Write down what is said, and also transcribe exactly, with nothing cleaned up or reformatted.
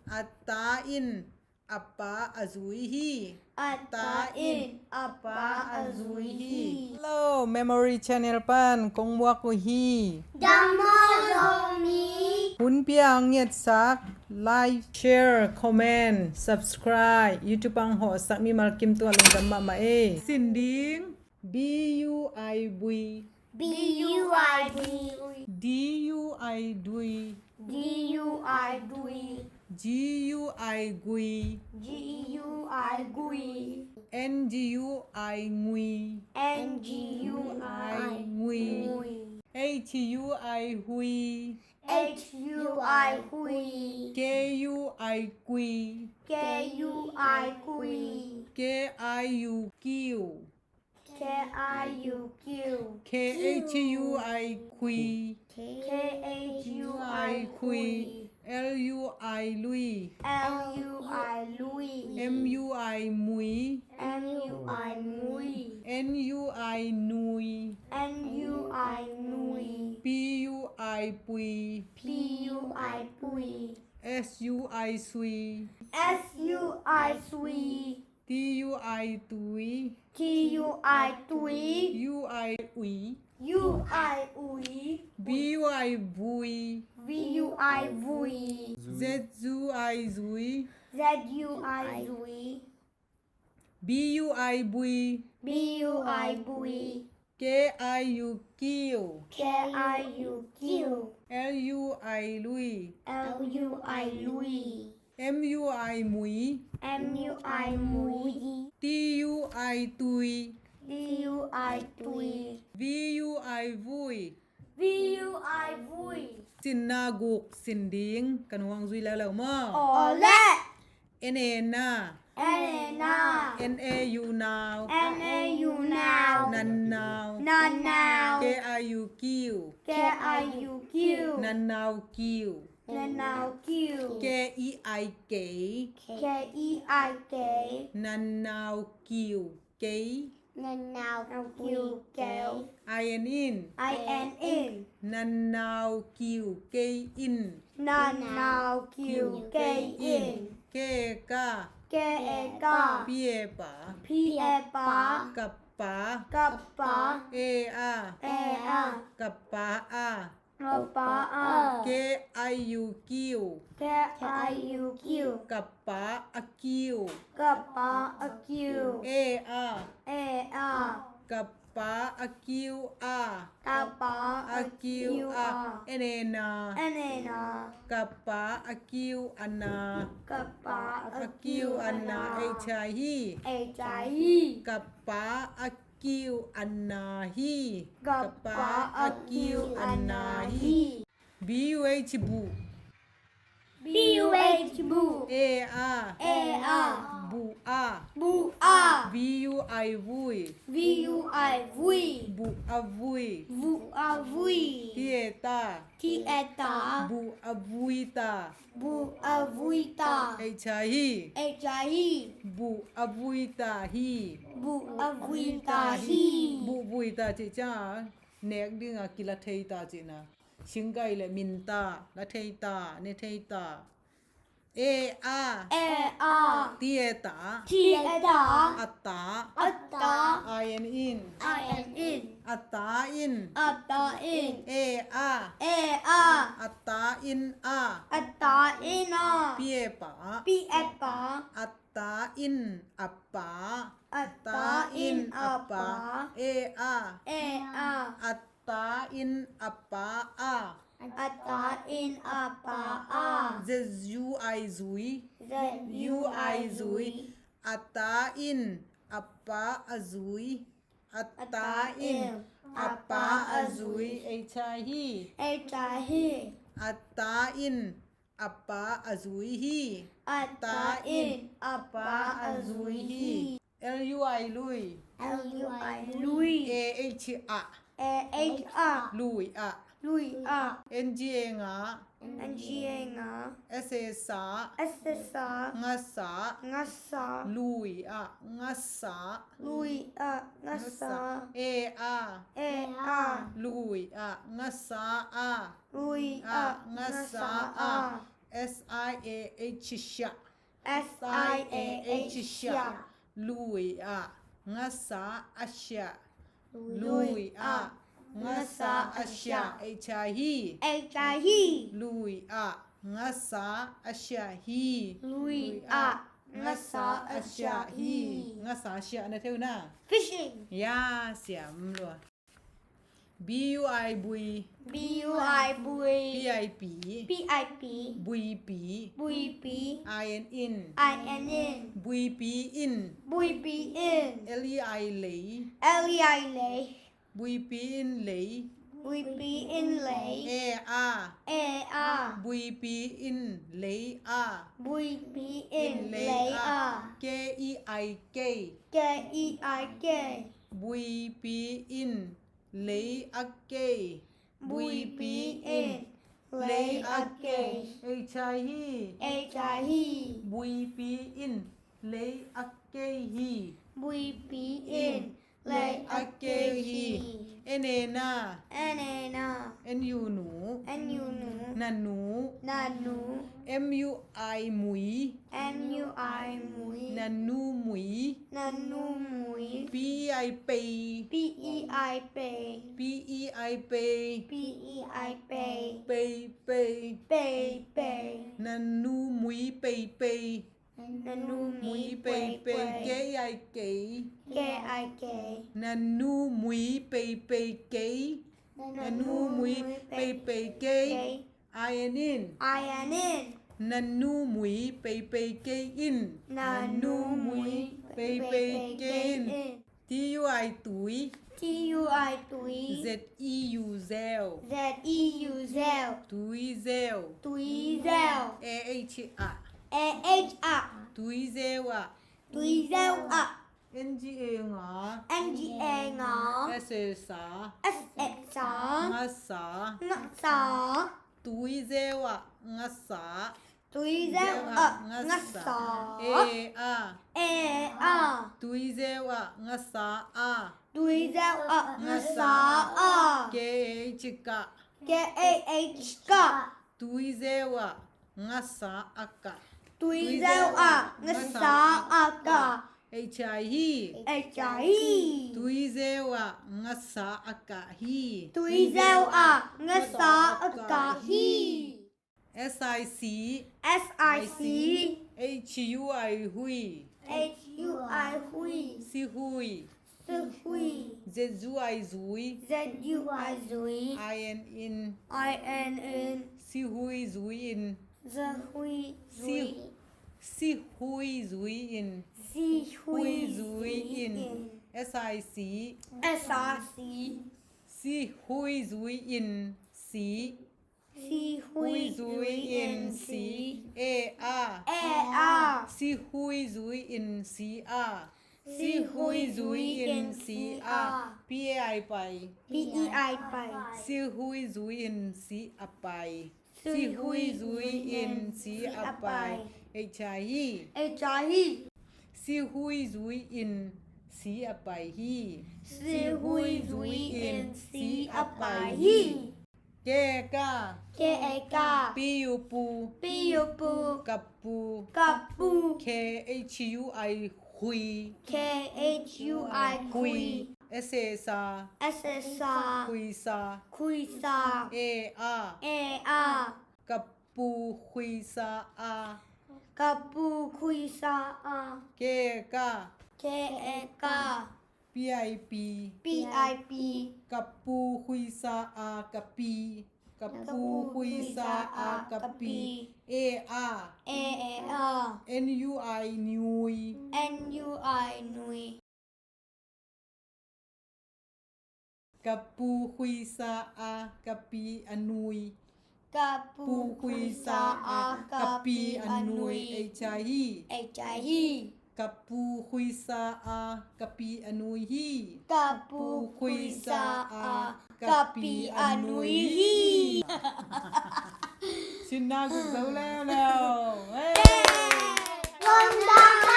A ta in a pa a zui hi. A ta in a pa a zui hi. Hello, Memory Channel pan kong muak uh hi. Dam maw Zomi? Hun pia ang ngetsak, like, share, comment, subscribe, YouTube ang hawhsak mimal kim tua lungdam mahmah ei. Sin ding. B U I bui. B U I bui. D U I dui. D U I dui. G U I gui. G U I gui. N G U I ngui. N G U I ngui. H U I hui. H U I hui. K U I kui. K U I kui. K I U kiu. K I U kiu. K H U I kui. K H U I kui. L U I lui. L U I lui. M U I mui. M U I mui. N U I nui. N U I nui. P U I pui. P U I pui. S U I sui. S U I sui. T U I tui. T U I tui. U I ui. U I ui. V U I vui. V U I vui. Z U I zui. Z U I zui. B U I bui. B U I bui. K I U kiu. K I U kiu. L U I lui. L U I lui. M U I mui. M U I mui. T U I tui. T U I tui. V U I vui. V U I vui. Sinna guk sin ding. Ka nu hong zui leuleu maw? Awle. N A na. N A na. N A U nau. N A U nau. Nan nau. Nan nau. K I U kiu. K I U kiu. Nan nau kiu. Nan nau kiu. K E I kei. K E I kei. Nan nau kiu kei. Nan nau kiu kei. I N in. I N in. Nan nau kiu kei in. Nan nau kiu kei in. K E ka. K E ka. P E pa. P E pa. Ka pa. Ka pa. E a. E a. Ka pa a. Ka pa a. K I U kiu. K I U kiu. Ka pa a kiu. Ka pa a kiu. E a. E a. Ka pa a kiu a. Ka pa a kiu a. N A na. N A na. Ka pa a kiu a na. Ka pa a kiu a na. H I hi. H I hi. Ka pa a kiu a na hi. Ka pa a kiu a na hi. B U H bu. B U H bu. E a. E a. Bu a. Bu a. B U I vui. B U I vui. Bu a vui. Bu a vui. T E ta. T E ta. Bu a vui ta. Bu a vui ta. H I hi. H I hi. Bu a vui ta hi. Bu a vui ta hi. Bu vui ta cih ciang nek dingah kila thei ta cihna. Singgai le min ta, la thei ta, ne thei ta. E a. E a. T E ta. T E ta. A ta. A ta. I N in. I N in. A ta in. A ta in. E a. E a. A ta in a. A ta in a. P E pa. P E pa. A ta in a pa. A ta in a pa. E a. E a. A ta in a pa a. A ta in a pa a. Z U I zui. Z U I zui. A ta in a pa a zui. A ta in a pa a zui. H I hi. H I hi. A ta in a pa a zui hi. A ta in a pa a zui hi. L U I lui. L U I lui. A H a. A H a. Lui a. Lui a. N G A nga. N G A nga. S A sa. S A sa. Nga sa. Nga sa. Lui a. Nga sa. Lui a. Nga sa. E a. E a. Lui a. Nga sa a. Lui a. Nga sa a. S I A H, siah. S I A H, siah. Lui ah, ngasa a siah. Lui ah, ngasa a siah. H I, hi. H I, hi. Lui ah, ngasa a siah hi. Lui ah, ngasa a siah hi. Ngasa siah na thei uh na. Fishing. Ya, siam lua. B U I, bui. B U I, bui. P I P. P I P. Buipi. Buipi. I N, in. I N, in. Buipi in. Buipi in. L E I, lei. L E I, lei. Buipi in lei. Buipi in lei. E, a. E, a. Buipi in lei, a. Buipi in lei, a. K E I, kei. K E I, kei. Buipi in lei a kei. Buipi in lei a kei. H I, hi. H I, hi. Buipi in lei a kei hi. Buipi in lei a kei hi. N A, na. N A, na. N U, nu. N U, nu. Na nu. Na nu. M U I, mui. M U I, mui. Na nu mui. Na nu mui. P E I, pei. P E I, pei. P E I, pei. P E I, pei. Pei, pei. Pei, pei. Na nu mui pei pei. Na nu mui pei pei. K E I, kei. K E I, kei. Na nu mui pei pei, kei. Na nu mui pei pei, kei. I N, in. I N, in. Na nu mui pei pei kei in. Na nu mui pei pei kei in. T U I, tui. T U I, tui. Z E U, zeu. Z E U, zeu. Tui zeu. Tui zeu. A H, ah. A H, ah. Tui zeu ah. Tui zeu ah. N G A, nga. N G A, nga. S A, sa. S A, sa. Ngasa. Ngasa. Tui zeu ah ngasa. Tui zeu ah ngasa. E, a. E, a. Tui zeu ah ngasa, a. Tui zeu ah ngasa, a. K A H, kah. K A H, kah. Tui zeu ah ngasa a kah. Tui zeu ah ngasa a kah. H I, hi. H I, hi. Tui zeu ah ngasa a kah hi. Tui zeu ah ngasa a kah hi. S I C. S I C. H U I, hui. H U I, hui. Sihui. Sihui. Z U I, zui. Z U I, zui. I N, in. I N, in. Sihui, zui in. Sihui, zui. Sihui, zui in. Sihui, zui in. S I C. S I C. Sihui, zui in, si. Sihui, zui in, si. A, a. A, a. Sihui, zui in, si, a. Sihui, zui in, si, a. P A I, pai. P A I, pai. Sihui, zui in, si, a, pai. Sihui, zui in, si, a, pai. H I, hi. H I, hi. Sihui, zui in, si, a, pai hi. Sihui, zui in, si, a, pai hi. K, ka. K, ka. P, u, pu. P, u, pu. Kapu. Kapu. K, h, u, i, hui. K, h, u, i, hui. S, a, sa. S, a, sa. Huisa. Huisa. A, a. A, a. Kapu huisa a. Kapu huisa a. K, ka. K, ka. P, i, pi. P, i, pi. Kapu huisa a, kapi. Kapu huisa a, kapi. A, a. A, a. N, u, i, nui. N, u, i, nui. Kapu huisa a, kapi a nui. Kapu huisa a, kapi a nui. H, i, hi. H, i, hi. Kapu huisa a, kapi a nui hi. Kapu huisa a, kapi a nui hi. Sinna guk zo leuleu. Hey! Lamdang